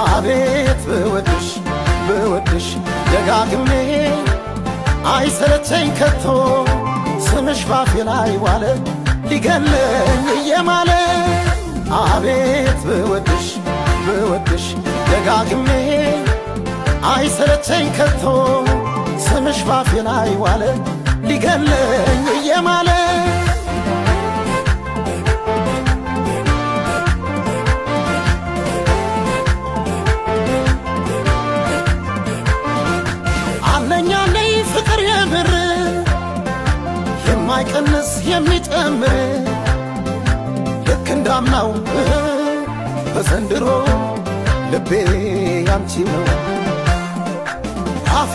አቤት ብወድሽ ብወድሽ ደጋግሜ፣ አይሰለቸኝ ከቶ። ስምሽ ባፌ ላይ ዋለ፣ ሊገለኝ እየማለ። አቤት ብወድሽ ብወድሽ ደጋግሜ፣ አይሰለቸኝ ከቶ። ስምሽ ባፌ ላይ ዋለ፣ ሊገለኝ እየማለ። አለኝ አለኝ ፍቅር የምር፣ የማይቀንስ የሚጨምር። ልክ እንዳምናው በዘንድሮ ልቤ ያንቺ ነው አፌ።